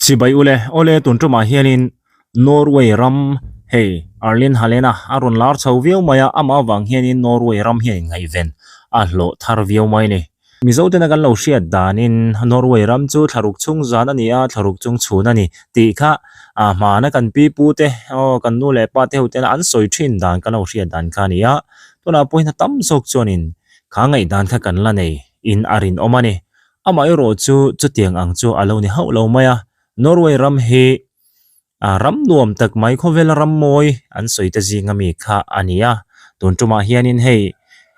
Chibai ule, awle tun tumah hianin Norway ram hei Erling Haaland a a rawn lar chho viau mai a, amah avang hianin Norway ram hian inngaihven a hlawh thar viau mai a ni. Mizo tena kan lo hriat danin Norway ram chu thlaruk chhung zan a ni a, thlaruk chung chhun a ni tih kha a hmana kan pi pu te aw kan nu leh pa te ho tena an sawi thin dan kan lo hriat dan kha a ni a, tunah pawhin a tam zawk chuanin kha ngaihdan kha kan la nei in a rinawm a ni. Amaherawh chu chutiang ang chu a lo ni hauh lo mai a, Norway ram hi A ram nuam tak mai khawvela ram mawi an sawi te zinga mi kha a ni a, tun tumah hianin hei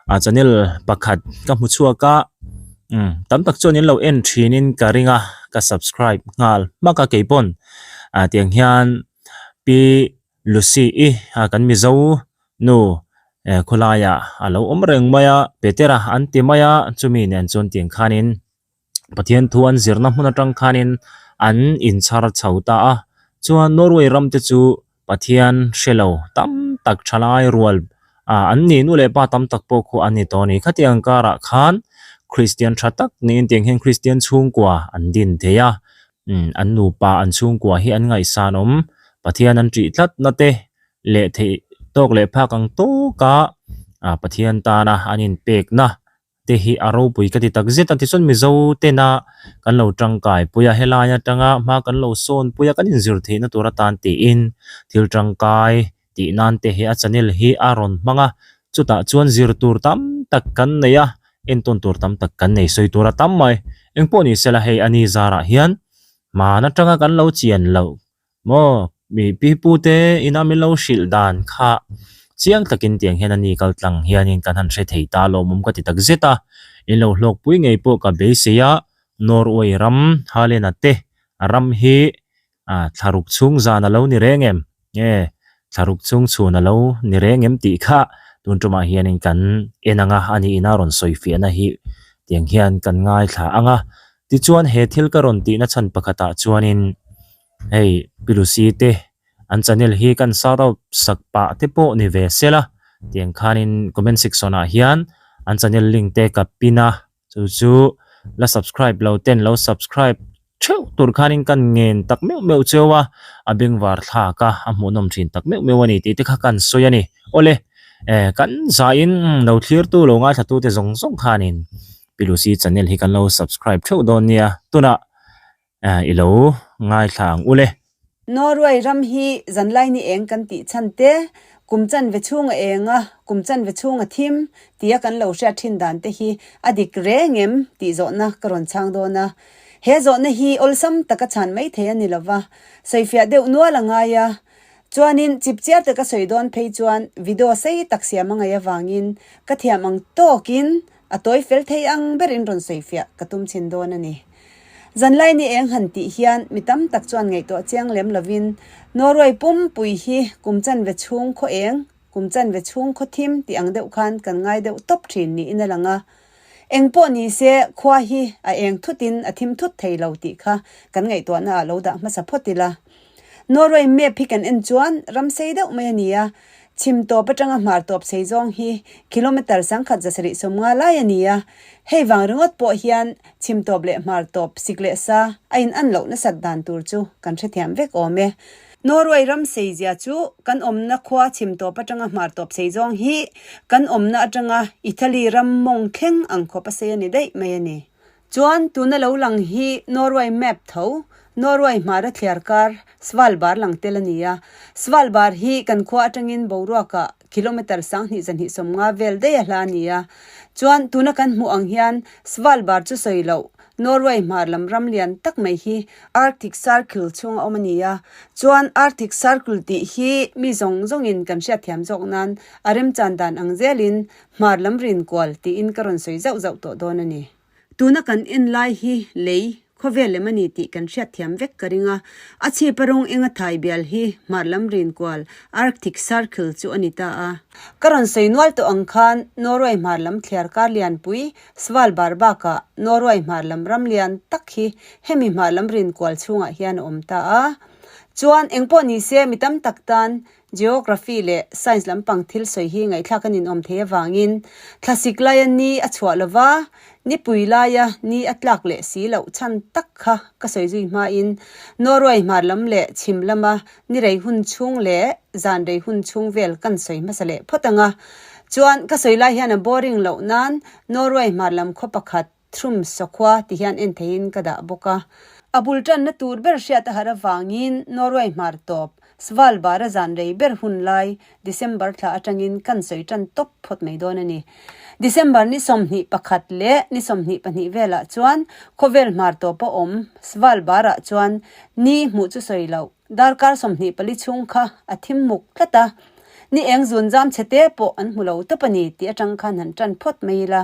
a channel pakhat ka hmu chhuak a, umm tam tak chuan in lo en thinin ka ring a, ka subscribe nghal hmak a keipawn ah tiang hian Pi Lucy i a kan Mizo nu eh khawlaiah a lo awm reng mai a, Petera an ti mai a, chumi nen chuan tiang khanin. Pathian thu an zirna hmun atang khanin an inchhar chho ta a, chuan Norway ram te chu Pathian hre lo tam tak thalai rual ah an ni nu leh pa tam tak pawh khu an ni tawh a ni. Khatiang karah khan Kristian tha tak niin tiang hian Kristian chhungkua an din thei a, umm an nupa an chhungkua hi an ngaihsan awm Pathian an ṭih tlat na te leh theih tawk leh phak ang tawka ah Pathian tana an inpekna te hi a ropui ka ti tak zet a tichuan Mizo tena kan lo tangkai pui a helai atanga hma kan lo sawn pui a kan inzir theihna tur atan tiin thil tangkai tih nan te hi a channel hi a rawn hmang a chutah chuan zir tur tam tak kan nei a entawn tur tam tak kan nei sawi tur a tam mai engpawh ni sela hei ani zarah hian hman atanga kan lo chian loh Maw mi pi pu te ina min lo hrilh dan kha chiang takin tiang hian a ni kal tlang hianin kan han hre thei ta lawmawm ka ti tak zet a, in lo hlawkpui ngei pawh ka beisei a, Norway ram Haaland-a te ram hi ah thlaruk chhung zan a lo ni reng em? Nge thlaruk chhung chhun a lo ni reng em tih kha tun tumah hianin kan en ang a, a niin a rawn sawi fiahna hi tiang hian kan ngaithla ang a, tichuan he thil ka rawn tihna chhan pakhatah chuanin. Hei Pi Lucy te an channel hi kan shout out sak pah te pawh ni ve sela tiang khanin comment section ah hian an channel link te ka pin a chu chu la subscribe lo ten lo subscribe theuh tur khanin kan ngen tak meuh meuh cheu a a bengvar thlak a a hmuhnawm thin tak meuh meuh a ni tih te kha kan sawi a ni awle eh kan zahin lo thlir tu lo ngaithla tu te zawng zawng khanin Pi Lucy channel hi kan lo subscribe theuh dawn nia tunah I lo ngaithla ang ule. Norway ram hi zanlai ni eng kan tih chhan te, kum chanve chhung a eng a, kum chanve chhung a thim tia kan lo hriat thin dan te hi a dik reng em tih zawhna ka rawn chhang dawn a. He zawhna hi awlsam taka chhan mai thei a ni lova, sawifiah deuh nual a ngai a. Chuanin chipchiar taka sawi dawn phei chuan video sei tak siam a ngaih avangin ka thiam ang tawkin A tawi fel thei ang berin rawn sawifiah ka tum chhin dawn a ni. Zanlai ni eng han tih hian mi tam tak chuan ngaihtuah chiang lem lovin Norway pumpui hi kum chanve chhung khaw eng, kum chanve chhung khaw thim tih ang deuh khan kan ngai deuh tawp thin niin a lang a. Eng pawh ni se khua hi a eng thutin a thim thut thei lo tih kha kan ngaihtuahna ah lo dah hmasa phawt ila. Norway map hi kan en chuan ram sei deuh mai a ni a, chhim tawp atanga hmar tawp sei zawng hi kilometre sangkhat zasarih sawmnga lai a ni a, hei vang ringawt pawh hian chhim tawp leh hmar tawp sik leh sa a in an loh nasat dan tur chu kan hrethiam vek awm e. Norway ram sei zia chu kan awmna khua chhim tawp atanga hmar tawp sei zawng hi kan awmna atanga Italy ram mawng thleng ang khawp a sei a ni daih mai a ni. Chuan tuna lo lang hi Norway map tho, Norway hmara thliar kar Svalbard lang tel a ni a. Svalbard hi kan khua atangin boruakah kilometre sanghnih zahnih sawmnga vel daih a hla a ni a. Chuan tuna kan hmuh ang hian Svalbard chu sawi loh, Norway hmar lam ram lian tak mai hi Arctic Circle chhunga awm a ni a. Chuan Arctic Circle tih hi mi zawng zawngin kan hriatthiam zawk nan a remchan dan ang zelin Hmar lam rinkual tiin ka rawn sawi zauh zauh tawh dawn a ni. Tuna kan en lai hi lei, khawvel lem a ni tih kan hriatthiam vek ka ring a. A chhip a rawng enga thai bial hi hmar lam rinkual, Arctic Circle, chu a ni ta a. Ka rawn sawi nual tawh ang khan Norway hmar lam thliar kar lianpui, Svalbard bakah Norway hmar lam ram lian tak hi hemi hmar lam rinkual chhungah hian a awm ta a. Chuan engpawh ni se mi tam tak tan Geography leh Science lampang thil sawi hi ngaihthlak a ninawm thei avangin thlasik laia ni a chhuah lova, nipui laia ni a tlak leh si loh chhan tak kha ka sawi zui hmain Norway hmar lam leh chhim lama ni rei hun chhung leh zan rei hun chhung vel kan sawi hmasa leh phawt ang a. Chuan ka sawi lai hian a boring loh nan Norway hmar lam khaw pakhat Thrum sakhua ti hian en theiin ka dah bawk a. A bul tanna tur ber hriat a harh avangin Norway hmar tawp, Svalbard a zan rei ber hun lai December thla atangin kan sawi tan tawp phawt mai dawn a ni. December ni 21 leh ni 22 velah chuan khawvel hmar tawpa awm Svalbard-ah chuan ni hmuh chu sawi loh darkar 24 chhung kha a thim muk tlat a, ni eng zun zam chhe te pawh an hmu lo tawp a ni tih atang khan han tan phawt mai ila.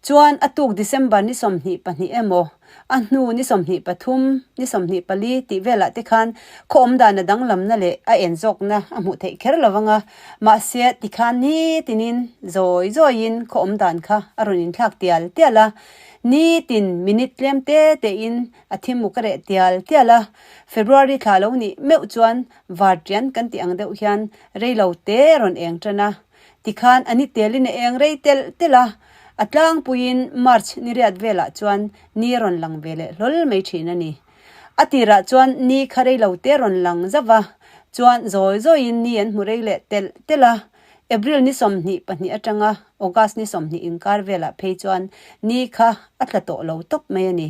Chuan a tuk December ni 22 emaw, a hnu ni 23, ni 24 tih velah te khan khaw awm dan a danglamna leh a en zawkna a hmuh theih kher lo vang a, mahse tikhan nitinin zawi zawiin khaw awm dan kha a rawn inthlak tial tial a, nitin minute tlem te tein a thim muk a reh tial tial a, February thla lo nih meuh chuan varṭian kan tih ang deuh hian reilo te a rawn eng tan a. Tikhan a ni telin a eng rei telh telh a, a tlangpuiin March ni riat velah chuan ni a rawn lang ve leh hlawl mai thin a ni. A tirah chuan ni kha rei lo te rawn lang zauh a, chuan zawi zawiin ni an hmu rei leh telh telh a. April ni 22 atanga August ni 20 inkar velah phei chuan ni kha a tla tawh lo tawp mai a ni.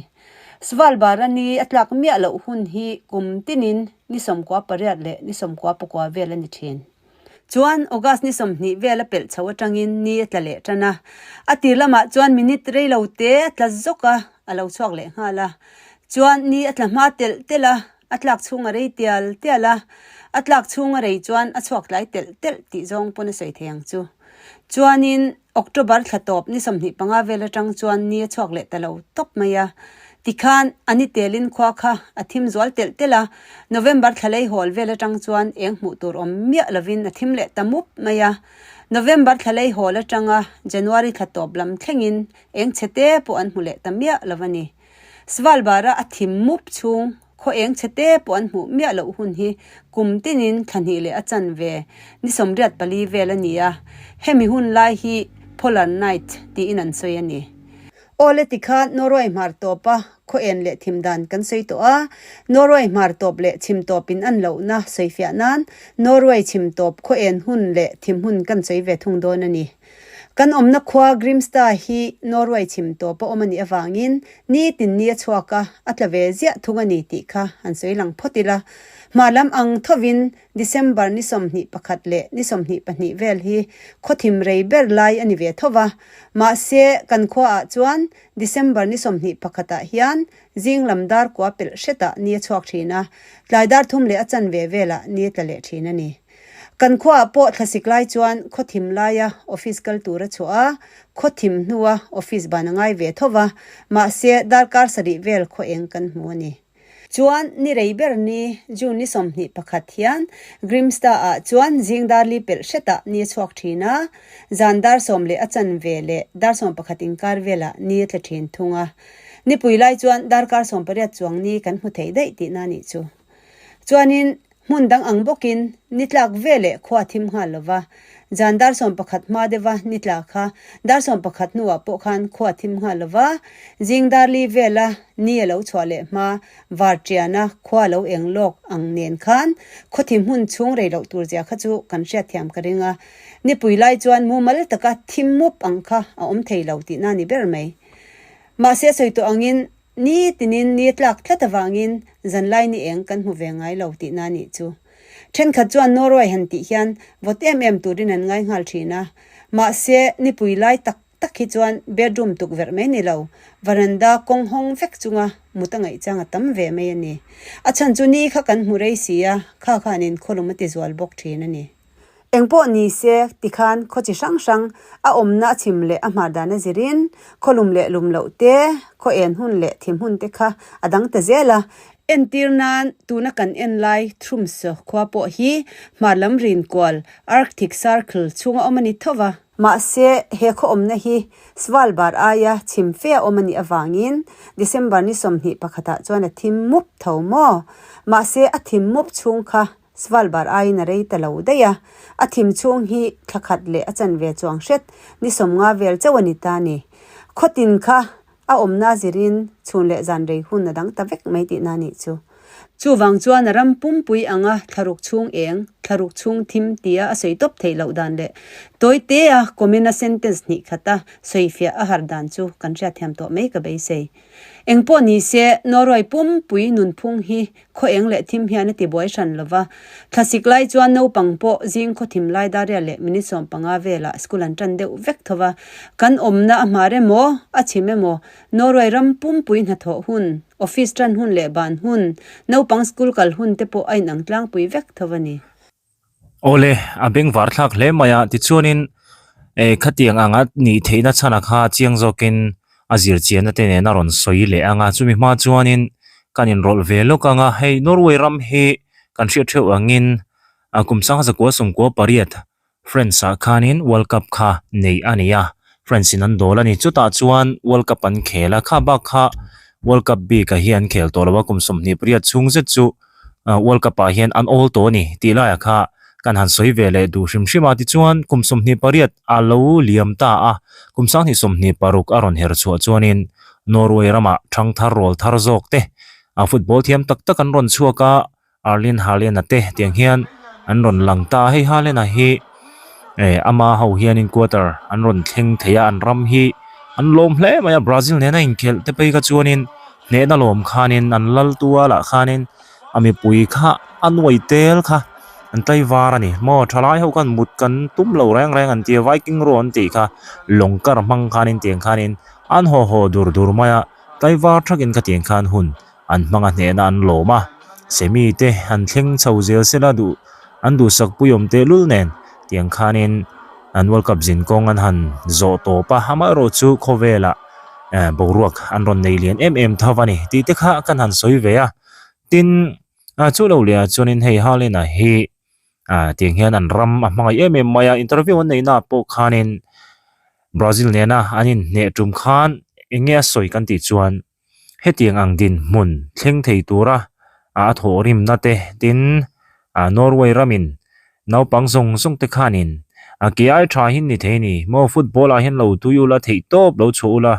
Svalbard-a ni a tlak miah loh hun hi kum tinin ni 98 leh ni 99 vel a ni thin. Chuan August ni 20 vel a pelh chho atangin ni a tla leh tan a, a tir lamah chuan minute rei lo te a tla zawk a, a lo chhuak leh nghal a. Chuan ni a tla hma telh telh a, a tlak chhung a rei tial tial a, a tlak chhung a rei chuan a chhuak tlai telh telh tih zawng pawn a sawi thei ang chu. Chuanin October thla tawp ni 25 vel atang chuan ni a chhuak leh ta lo tawp mai a. Tikhan a ni telin khua kha a thim zual telh telh a, November thla lei hawl vel atang chuan eng hmuh tur awm miah lovin a thim leh ta mup mai a. November thla lei hawl atanga January thla tawp lam thlengin eng chhe te pawh an hmu leh ta miah lo a ni. Svalbard-a a thim mup chhung Khaw eng chhe te pawh an hmuh miah loh hun hi kum tinin thla hnih leh a chan ve ni 84 vel a ni a, hemi hun lai hi Polar Night tiin an sawi a ni. Awle tikhan Norway hmar tawpa khaw en leh thim dan kan sawi tawh a, Norway hmar tawp leh chhim tawpin an lohna sawifiah nan Norway chhim tawp khaw en hun leh thim hun kan sawi ve thung dawn a ni. Kan awmna khua Grimstad hi Norway chhim tawp a awm a nih avangin nitin ni a chhuak a, a tla ve ziah thung a ni tih kha han sawi lang phawt ila. Hma lam ang thovin December ni 21 leh ni 22 vel hi khaw thim rei ber lai a ni ve tho va. Mahse, kan khuaah chuan December ni 21 ah hian zing lam dar kua pelh hretah ni a chhuak thin a, tlai dar thum leh a chanve velah ni a tla leh thin a ni. Kan khuaah pawh thlasik lai chuan khaw thim laia office kal tur a chhuah a, khaw thim hnua office ban a ngai ve tho va, mahse darkar sarih vel khaw eng kan hmu a ni. Chuan ni rei ber ni June ni 21 hian Grimstad-ah chuan zing dar li pelh hretah ni a chhuak thin a, zan dar sawm leh a chanve leh dar 11 inkar velah ni a tla thin thung a. Nipui lai chuan darkar 18 chuang ni kan hmu thei daih tihna a nih chu. Chuanin Hmun dang ang bawkin ni tlak ve leh khua thim nghal lo va, zan dar 11 hma deuha ni tla kha dar 11 hnuah pawh khan khua thim nghal lo va, zing dar li vela ni a lo chhuah leh hma var ṭiana khua lo eng lawk ang nen khan khaw thim hmun chhung rei loh tur zia kha chu kan hriatthiam ka ring a, nipui lai chuan mumal taka thim mup ang kha a awm thei lo tihna ni ber mai. Mahse sawi tawh angin Ni tinin ni tlak tlat avangin zanlai ni eng kan hmu ve ngai lo tihna nih chu. Thenkhat chuan Norway han tih hian vawt em em turin an ngai nghal thin a. Mahse, nipui lai tak tak hi chuan bedroom tukverh mai ni lo, varanda kawng hawng vek chunga mut a ngaihchang a tam ve mai a ni. A chhan chu ni kha kan hmu rei si a, kha khanin khawlum a ti zual bawk thin a ni. Engpawh ni se tikhan khaw chi hrang hrang a awmna a chhim leh a hmar dan a zirin khaw lum leh lum loh te, khaw en hun leh thim hun te kha a dang ta zel a. Entir nan tuna kan en lai Tromsø khua pawh hi hmar lam rin kual, Arctic Circle, chhunga awm a ni tho va. Mahse, he khaw awmna hi Svalbard aia chhim fe a awm a nih avangin December ni 21 ah chuan a thim mup tho maw? Mahse, a thim mup chhung kha Svalbard aiin a rei ta lo daih a, a thim chhung hi thla khat leh a chanve chuang hret ni 50 vel chauh a ni ta a ni. Khaw tin kha a awmna zirin chhun leh zan rei hun a dang ta vek mai tihna a nih chu. Chuvang chuan a ram pumpui anga thlaruk chhung eng, thlaruk chhung thim tia a sawi tawp theih loh dan leh tawitea comment a sentence hnih khata sawifiah a har dan chu kan hriatthiam tawh mai ka beisei. Engpawh ni se, Norway pumpui nunphung hi khaw eng leh thim hian a ti buai hran lo va. Thlasik lai chuan naupang pawh zing khaw thim lai daria leh minute 15 velah school an tan deuh vek tho va. Kan awmna a hmar emaw, a chhim emaw, Norway ram pumpui hnathawh hun, office tan hun leh ban hun, naupang school kal hun te pawh a inang tlangpui vek tho a ni. Awle, a bengvar thlak hle mai a, tichuanin eh khatiang anga nih theihna chhana kha chiang zawkin a zirchianna te nen a rawn sawi leh ang a, chumi hma chuanin kan inrawlh ve lawk ang a, hei Norway ram hi kan hriat theuh angin a kum sangha zakua sawmkua pariat France ah khanin World Cup kha neih a ni a, France in an dawl a ni, chutah chuan World Cup an khel a, kha bak kha World Cup bik ah hian an khel tawh lo a, kum 28 chhung zet chu World Cup ah hian an awl tawh a ni tih laiah kha kan han sawi ve leh duh hrim hrim a, tichuan kum 28 a lo liam ta a, kum 2026 a rawn her chhuah chuanin Norway ramah thang thar rawl thar zawk te a football thiam tak tak an rawn chhuak a, Erling Haaland-a te tiang hian an rawn lang ta a, hei Haaland-a hi eh ama ho hianin quarter an rawn thleng thei a, an ram hi an lawm hle mai a, Brazil nena inkhelh te phei kha chuanin hnehna lawm khanin an lal tua lah khanin a mipui kha a nuai tel kha an tlaivar a ni maw thalai ho khan mut kan tum lo reng reng an tia Viking rawh an tih kha lawng kar hmang khanin tiang khanin an haw haw dur dur mai a tlaivar thakin khatiang khan hun an hmang a hnehna an lawm a semi te an thleng chho zel sela duh an duhsak puiawm tehlul nen tiang khanin an world cup zin kawng an han zawh tawp a amaherawh chu khawvelah eh boruak an rawn nei lian em em tho a ni tih te kha kan han sawi ve a tin ah chu lo leh ah chuanin hei Haaland a hi ah tiang hian an ram a hmangaih em em mai a interview an neih naah pawh khanin Brazil nena an inhneh tum khan eng nge a sawi kan tih chuan. Hetiang ang dinhmun thleng thei tura a thawhrimna te tin Norway ramin naupang zawng zawng te khanin a ke ai tha hin ni thei a ni maw football ah hian lo tui ula theih tawp lo chhuah ula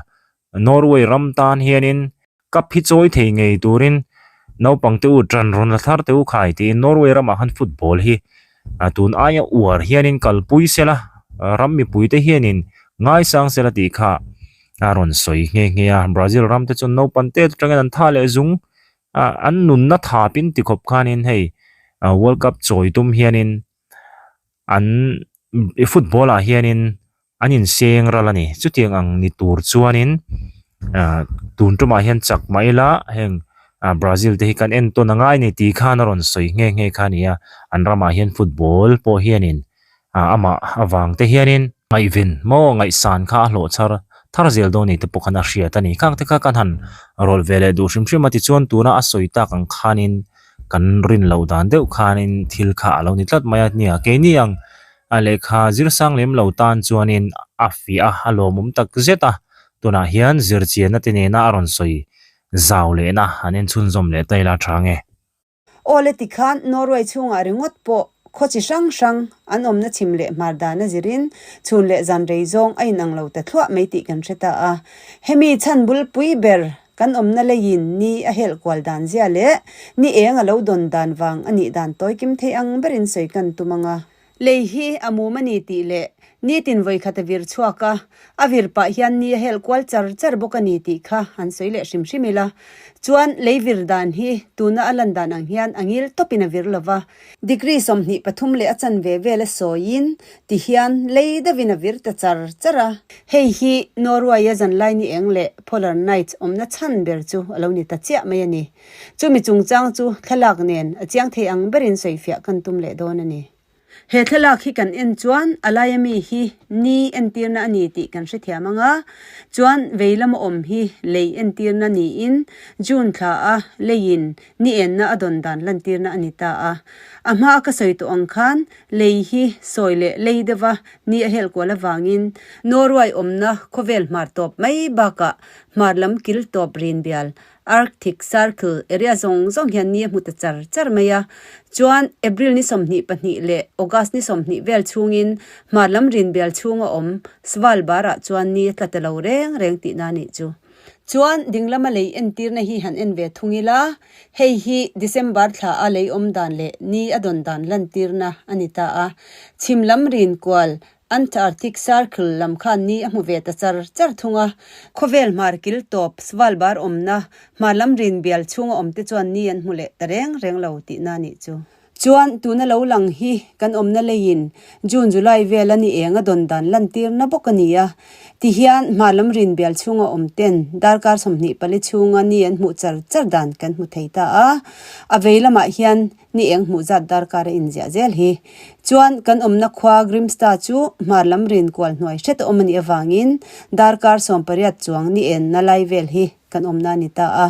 Norway ram tan hianin cup hi chawi thei ngei turin naupang te u tan rawn la thar te u khai tiin Norway ramah khan football hi tun aia uar hianin kalpui sela ram mipui te hianin ngaisang sela tih kha a rawn sawi nghe nghe a Brazil ram te chuan naupang te atangin an tha leh zung a an nunna thapin ti khawp khanin hei world cup chawi tum hianin an football ah hianin an inseng ral a ni chutiang ang ni tur chuanin ah tun tumah hian chak mah ila heng ah Brazil te hi kan en tawn angai a ni tih khan a rawn sawi nghe nghe kha a ni a an ramah hian football pawh hianin ah amah avang te hianin. Ngaihven maw ngaihsan kha a hlawh char thar zel dawn ni te pawh khan a hriat a ni. Khang te kha kan han rawlh ve leh duh hrim hrim a tichuan tuna a sawi tak ang khanin kan rin loh dan deuh khanin thil kha a lo ni tlat mai a nia. Keini ang a lehkha zir sang lem lo tan chuanin a fiah a, a lawmawm tak zet a. Tunah hian zirchianna te nena a rawn sawi zau lehna an enchhunzawm leh ta ila tha nge. Awle tikhan Norway chhungah ringawt pawh khaw chi hrang hrang an awmna chhim leh hmar dan a zirin chhun leh zan rei zawng a inang lo ta thluah mai tih kan hre ta a. Hemi chhan bulpui ber kan awmna leiin ni a helh kual dan zia leh ni eng a lo dawn dan vang a nih dan tawi kim thei ang berin sawi kan tum ang a. Lei hi a mum a ni tih leh nitin vawikhat a vir chhuak a, a vir pah hian ni a helh kual char char bawk a ni tih kha han sawi leh hrim hrim ila. Chuan lei vir dan hi tuna a lan dan ang hian a ngil tawpin a vir lo va. Degree 23 leh a chanve vel a sawiin ti hian lei deuhin a vir ta char char a. Hei hi Norway-a zanlai ni eng leh Polar Nights awmna chhan ber chu a lo ni ta chiah mai a ni. Chumi chungchang chu thlalak nen a chiang thei ang berin sawifiah kan tum leh dawn a ni. He thlalak hi kan en chuan a laia mi hi ni entirna a ni tih kan hrethiam ang a, chuan vei lama awm hi lei entirna niin June thla a leiin ni enna a dawn dan lantirna a ni ta a. A hmaa ka sawi tawh ang khan lei hi sawi leh lei deuha ni a helh kual avangin Norway awmna khawvel hmar tawp mai bakah hmar lam kil tawp rin bial Arctic Circle area zawng zawng hian ni a hmu ta char char mai a. Chuan April ni 22 leh August ni 20 vel chhungin hmar lam rin bial chhunga awm Svalbard ah chuan ni a tla ta lo reng reng tihna a nih chu. Chuan dinglama lei entirna hi han en ve thung ila, hei hi December thla a lei awm dan leh ni a dawn dan lantirna a ni ta a. Chhim lam rin kual Antarctic Circle lam khan ni a hmu ve ta char char thung a, khawvel hmar kil tawp Svalbard awmna hmar lam rin bial chhunga awmte chuan ni an hmu leh ta reng reng lo tihna a nih chu. Chuan tuna lo lang hi kan awmna leiin June July vela ni eng a dawn dan lantirna bawk a ni a, tihian hmar lam rin bial chhunga awmten darkar 24 chhunga ni an hmuh char char dan kan hmu thei ta a, a vei lamah hian Ni eng hmuh zat darkar a inziah zel hi. Chuan kan awmna khua Grimstad chu hmar lam rin kual hnuai hret a awm a nih avangin darkar 18 chuang ni enna lai vel hi kan awmna a ni ta a.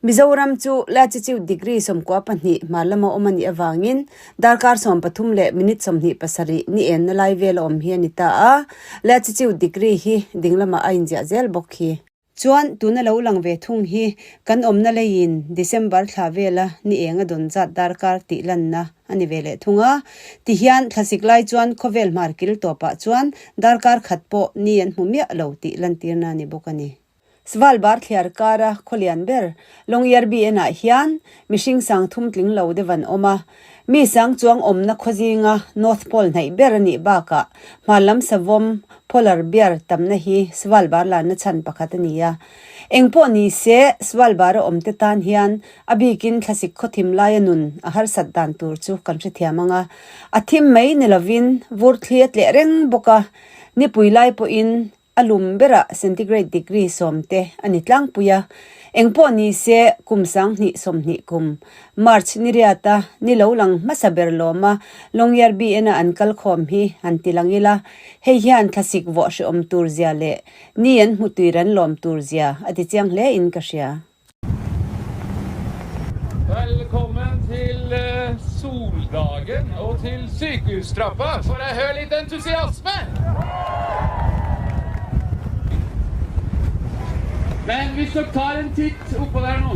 Mizoram chu latitude degree 92 hmar lama awm a nih avangin darkar 13 leh minute 27 ni enna lai vel a awm hi a ni ta a. Latitude degree hi ding lamah a inziah zel bawk hi. Chuan tuna lo lang ve thung hi kan awmna leiin December thla vela ni eng a dawn zat darkar tih lanna a ni ve leh thung a. Tihian thlasik lai chuan khawvel hmar kil tawpah chuan darkar khat pawh ni an hmu miah lo tih lantirna a ni bawk a ni. Svalbard thliar kara khawlian ber Longyearbyen ah hian mihring sang thum tling lo deuh an awm a. Mi sang chuang awmna khawzinga North Pole hnaih ber a nih bakah hmar lam savawm Polar bear tamna hi Svalbard lanna chhan pakhat a ni a. Engpawh ni se, Svalbard a awmte tan hian a bikin thlasik khawthim laia nun a harsat dan tur chu kan hrethiam ang a. A thim mai ni lovin vur thli a tleh reng bawk a, nipui lai pawhin A lum berah centigrade degree sawm te a ni tlangpui a, engpawh ni se kum 2020 kum March ni riata ni lo lang hmasa ber lawma Longyearbyen a an kal khawm hi han ti lang ila, hei hian thlasik vawh hrehawm tur zia leh ni an hmu tuir an lawm tur zia a ti chiang hle in ka hria. Velkommen til soldagen og til sykehustrappa. Får jeg høre litt entusiasme? Men hvis dere tar en titt oppå der nå,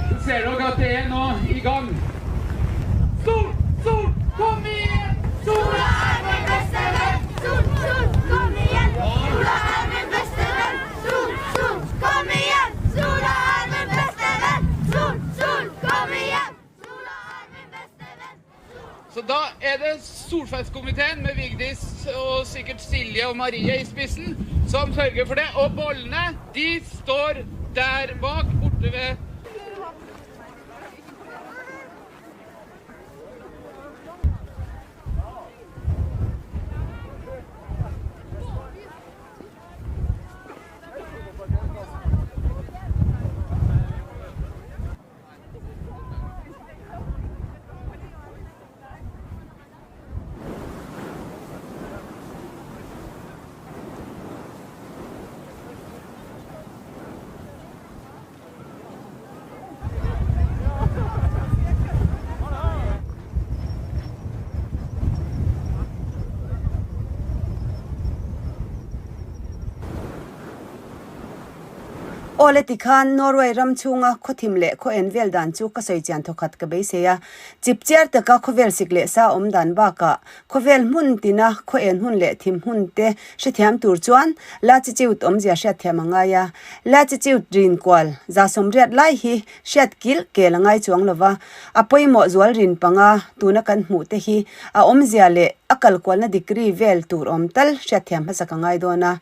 så ser dere at det er nå i gang. Sol, sol, kom igjen! Sola er min beste venn. Sol, sol, kom igjen! Sola er min beste venn. Sol, sol, kom igjen! Sola er min beste venn. Sol, sol, kom igjen! Sola er min beste venn. Så da er det Solfestkomiteen med Vigdis og sikkert Silje og Marie i spissen som sørger for det. Og bollene, de står der bak, borte ved Awle tikhan Norway ram chhunga khawthim leh khaw en vel dan chu ka sawi chian thawkhat ka beisei a. Chipchiar taka khawvel sik leh sa awm dan bakah khawvel hmun tina khaw en hun leh thim hun te hrethiam tur chuan latitude awmzia hriatthiam a ngai a. Latitude rin kual 180 lai hi hriat kilh kel a ngai chuang lova, a pawimawh zual rin panga tuna kan hmuh te hi a awmzia leh. a kal kualna degree vel tur awm tal hriatthiam hmasa ka ngai dawn a.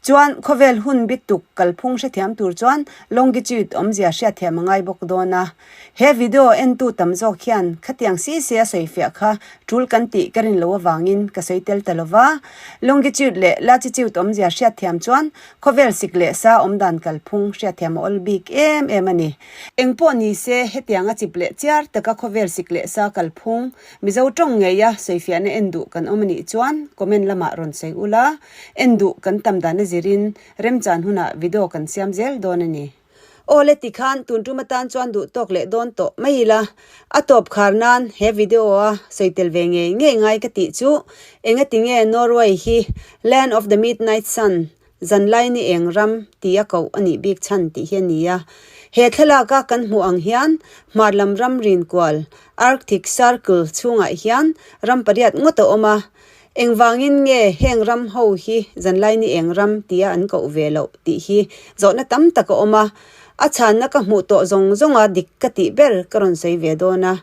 Chuan khawvel hun bituk kalphung hrethiam tur chuan longitude awmzia hriatthiam a ngai bawk dawn a. He video entu tam zawk hian khatiang si sia sawifiah kha tul kan tih ka rin loh avangin ka sawi tel ta lova. Longitude leh latitude awmzia hriatthiam chuan khawvel sik leh sa awmdan kalphung hriatthiam a awl bik em em a ni. Engpawh ni se hetianga chip leh chiar taka khawvel sik leh sa kalphung Mizo tawng ngeia sawifiahna en duh kan awm a nih chuan comment lamah rawn sawi ula, en duh kan tam dan a zirin remchan hunah video kan siam zel dawn a ni. Aw le tikhan tun tum atan chuan duh tawk leh dawn tawh mai ila, a tawp khar nan he video a sawi tel ve ngei ngei ngai ka tih chu engati nge Norway hi Land of the Midnight Sun, Zanlai ni eng ram tia koh a nih bik chhan tih hi a ni a. He thlalaka kan hmuh ang hian hmar lam ram rinkual, Arctic Circle, chhungah hian ram pariat ngawt a awm a. Engvangin nge heng ram ho hi zanlai ni eng ram tia an koh ve loh tih hi zawhna tam tak a awm a. A chhanna ka hmuh tawh zawng zawnga dik ka tih ber ka rawn sawi ve dawn a.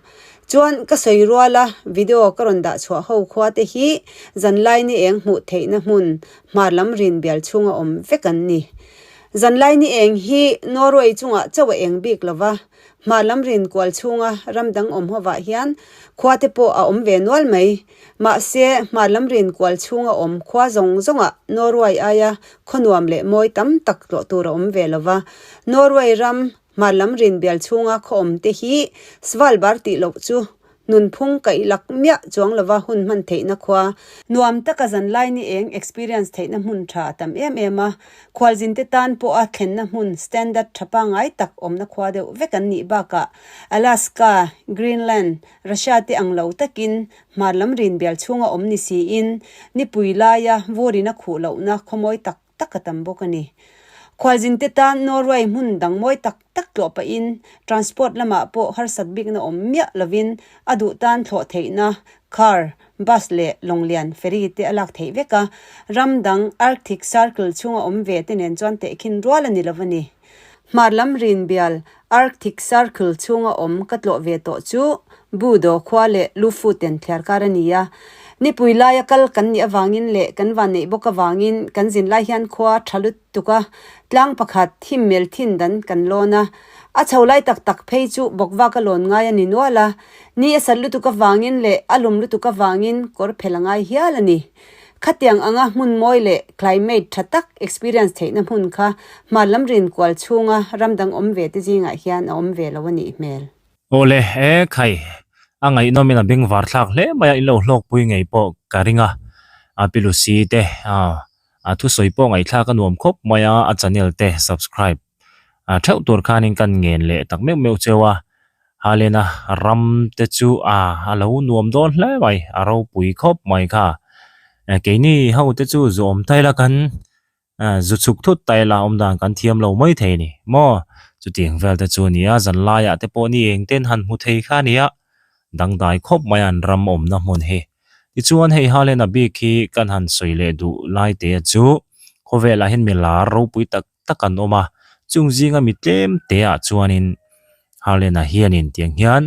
Chuan ka sawi rual a, video ka rawn dah chhuah ho khua te hi zanlai ni eng hmuh theihna hmun hmar lam rin bial chhunga awm vek an ni. Zanlai ni eng hi Norway chungah chauh a eng bik lo va, hmar lam rin kual chhunga ram dang awm hovah hian khua te pawh a awm ve nual mai. Mahse, hmar lam rin kual chhunga awm khua zawng zawngah Norway aia khaw nuam leh mawi tam tak tlawh tur a awm ve lo va. Norway ram Hmar lam rin bial chhunga khaw awm te hi Svalbard tih loh chu nunphung kaih lak miah chuang lova hun hman theihna khua. Nuam taka zanlai ni eng experience theihna hmun tha a tam em em a, khualzin te tan pawha thlenna hmun standard tha pangngai tak awmna khua deuh vek an nih bakah Alaska, Greenland, Russia te ang lo takin hmar lam rin bial chhunga awm ni siin nipui laia vurin a khuh lohna khawmawi tak tak a tam bawk a ni. Khualzin te tan Norway hmun dang mawi tak tak tlawh pahin transport lamah pawh harsat bikna awm miah lovin a duh tan thlawh theihna car, bus leh lawnglian, ferry te a lak theih vek a, ram dang Arctic Circle chhunga awm ve te nen chuan tehkhin rual a ni lo a ni. Hmar lam rin bial Arctic Circle chhunga awm ka tlawh ve tawh chu Budo khua leh Lofoten thliar kar a ni a. Nipui laia kal kan nih avangin leh kan vanneih bawk avangin kan zin lai hian khua tha lutuk a, tlang pakhat him mel thin dan kan lawn a. A chho lai tak tak phei chu bawkvak a lawn ngai a ni nual a. Ni a sat lutuk avangin leh a lum lutuk avangin kawr phel a ngai hial a ni. Khatiang anga hmun mawi leh climate tha tak experience theihna hmun kha hmar lam rin kual chhunga ram dang awm ve te zingah hian a awm ve lo a nih hmel. Awle e khai, a ngaihnawmin a bengvar thlak hle mai a, in lo hlawkpui ngei pawh ka ring a, a Pi Lucy te a thusawi pawh ngaihthlak a nuam khawp mai a, a channel te subscribe theuh tur khanin kan ngen leh tak meuh meuh cheu a, Halena ram te chu a a lo nuam dawn hle mai, a ropui khawp mai kha. Keini ho te chu zawm ta ila kan zu chhuk thut ta ila awm dan kan thiam lo mai thei a ni maw? Chutiang vel te chu a ni a, zan laiah te pawh ni eng ten han hmu thei kha a ni a, dangdai khawp mai an ram awmna hmun hi. Tichuan hei Halena bik hi kan han sawi leh duh lai te chu khawvelah hian mi lar ropui tak tak an awm a, chung zinga mi tlem te ah chuanin Harlena hianin tiang hian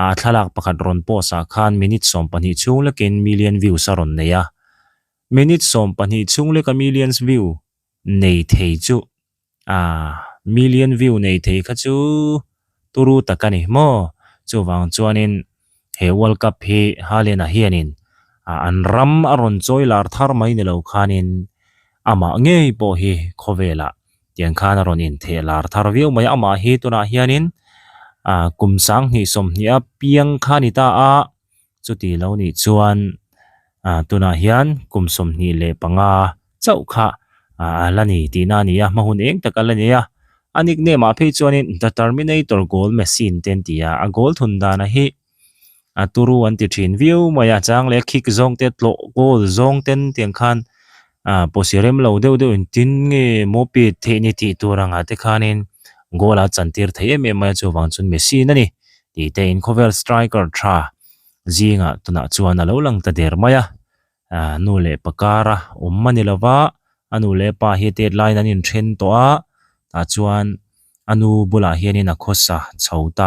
a thlalak pakhat rawn post ah khan minute 12 chhung lekin million views a rawn nei a, minute 12 chhung leka millions view nei thei chu ah million view nei thei kha chu turu tak a ni maw? Chuvang chuanin he World Cup hi Haaland-a hianin an ram a rawn chawi lar thar mai ni lo khanin amah ngei pawh hi khawvelah tiang khan a rawn intheh lar thar viau mai a. Amah hi tunah hianin kum 20 sawmhnih a piang kha a ni ta a. Chuti lo nih chuan tunah hian kum 25 chauh kha a la ni tihna a ni a, hma hun eng tak a la nei a. A nickname ah phei chuanin The Terminator Goal Machine te an ti a, a goal thun dana hi a turu an ti thin viau mai a, chang leh kick zawng te tlawh goal zawng ten tiang khan pawhsi rem lo deuh deuh in tin nge maw pet theih ni tih tur angah te khanin goal a chantir thei em em mai a, chuvang chuan Machine a ni tih te in khawvel striker tha zingah tunah chuan a lo lang ta der mai a. Nu leh pa kara awm a ni lo va, a nu leh pa hi tet laiin an inthen tawh a, tah chuan a nu bulah hianin a khawsa chho ta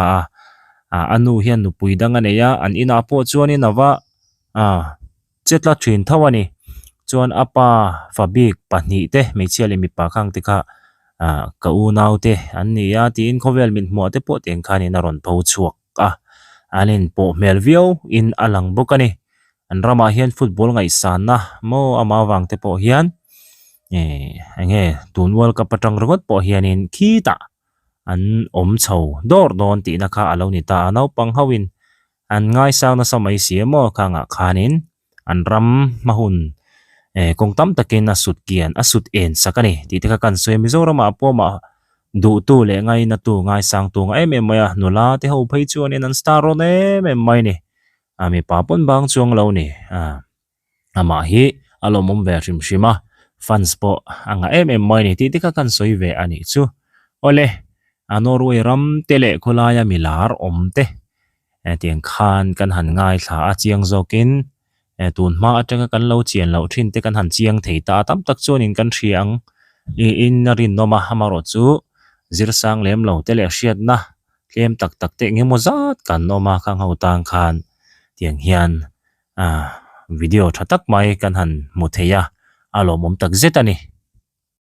a, a nu hian nupui dang a nei a, an inah pawh chuanin a va. che tla thin tho a ni. Chuan a pa fa bik pahnih te hmeichhia leh mipa khang te kha ah ka unau te an ni a tiin khawvel mit hmuah te pawh tiang khanin a rawn pho chhuak a, an inpawh hmel viau in a lang bawk a ni. An ramah hian football ngaihsanna maw amah avang te pawh hian eh eng nge tun world cup atang ringawt pawh hianin khitah an awm chho dawr dawn tihna kha a lo ni ta a, naupang ho in an ngaisang nasa mai si a maw khangah khanin an ram hma hun eh kawng tam takin a sut kian a sut en sak a ni tih te kha kan sawi a Mizoramah pawh mah duhtu leh ngainatu ngaisangtu nga em em mai a nula te ho phei chuanin an star rawn em em mai a ni a mipa pawn bang chuang lo a ni ah. Amah hi a lawmawm ve hrim hrim a, fans pawh a ngah em em mai a ni tih te kha kan sawi ve a nih chu. Awle, a Norway ram te leh khawlaia mi lar awm te tiang khan kan han ngaithla a chiang zawkin tun hma atanga kan lo chian loh thin te kan han chiang thei ta a, tam tak chuanin kan hria ang in a rinawm a, amaherawh chu zirsang lem lo te leh hriatna tlem tak tak te engemaw zat kan awm a, khang ho tang khan tiang hian Ah video tha tak mai kan han hmu thei a, a lawmawm tak zet a ni.